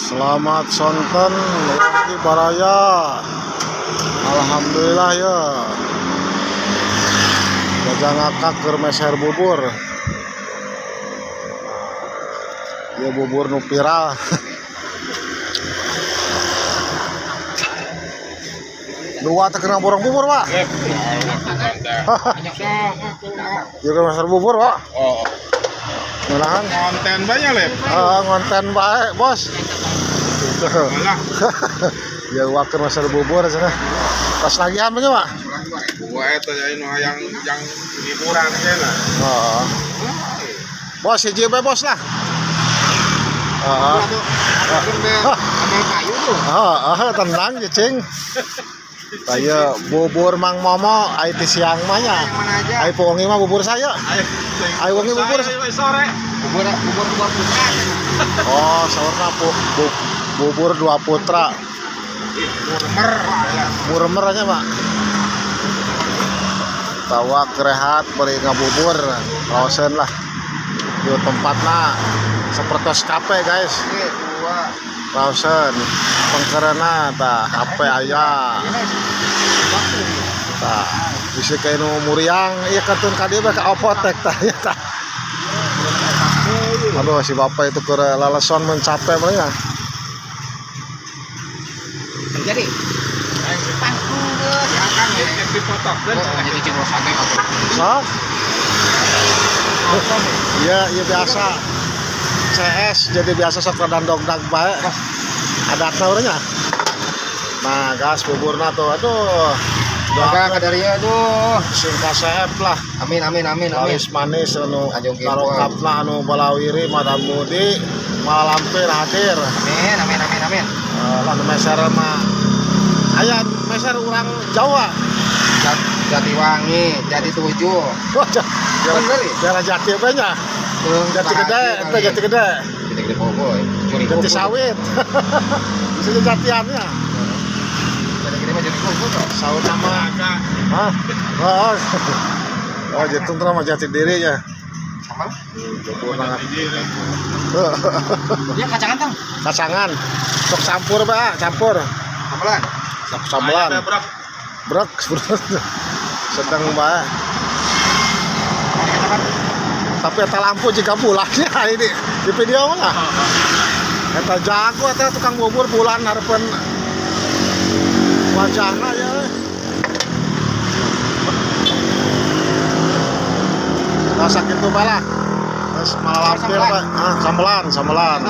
Selamat sonten wargi baraya. Alhamdulillah ya. Jajang ngakak keur meser bubur. Ya bubur nu viral. Dua teh keur borong bubur, Pak. Ya keur meser bubur, Pak. Oh, Ngeunahan. konten banyak lep. Ah, ngonten bae, Bos. Gitu. Malah Ya waktu meser bubur cenah. Pas lagian mah, Pak. gua eta ya nu hayang yang hiburan lah. Oh. Bos hiji bae, Bos lah. Heeh. Ambil kayu tuh. Heeh, tenang cicing. Taya bubur Mang Momo ai ti siang mah nya. Yang mana aja? Ai wengi mah bubur saya. Ai wengi bubur. Sore. Bubur bubur dua putra. Oh, saurna bubur dua putra. Murmer. Murmer nya, Pak. Tawa kerehat bari ngabubur, raoseun lah. Di tempatna sapertos kafe, guys. Oke, dua. Raoseun. Pengkerena tah HP aya. Tah, bisi ka nu muriang ieu kantun ka dieu bae ka apotek tah ieu tah. Aduh, si bapak itu keur laleson mencapai mah ya. Jadi. Sok. Iya, iya biasa. CS jadi biasa sok rada dogdag bae. Adatna urangnya. Nah, gas buburna tuh. Aduh. Doa ka dari aduh. Sing kasep lah. Amin amin amin amin. Laris manis anu Ajung kimpul. tarokapna anu balawiri madam mudi malampir hadir. Amin amin amin amin. Lah nu meser mah aya meser urang Jawa. Jatiwangi, Jati Tujuh. Wah, Bener ya? daerah Jati apa nya? Jati gede, itu jati gede. Jati gede Bogor. Curi Jati sawit. Bisa jadi jatiannya. Jati gede mah jati Bogor. Sawit nama. Hah? Oh, oh jati itu nama jati dirinya. Sama. Bubur Ya kacangan tang. Kacangan. Sok campur, Pak, campur. Sambelan. Sok sambelan. Brek, brek. Sedang, Pak. Tapi eta lampu jika bulannya ini di video mah. Eta jago eta tukang bubur bulan hareupeun wajahna ya. Nah, sakitu bae lah. Terus malah lampir, Pak. Ah, sambelan, sambelan.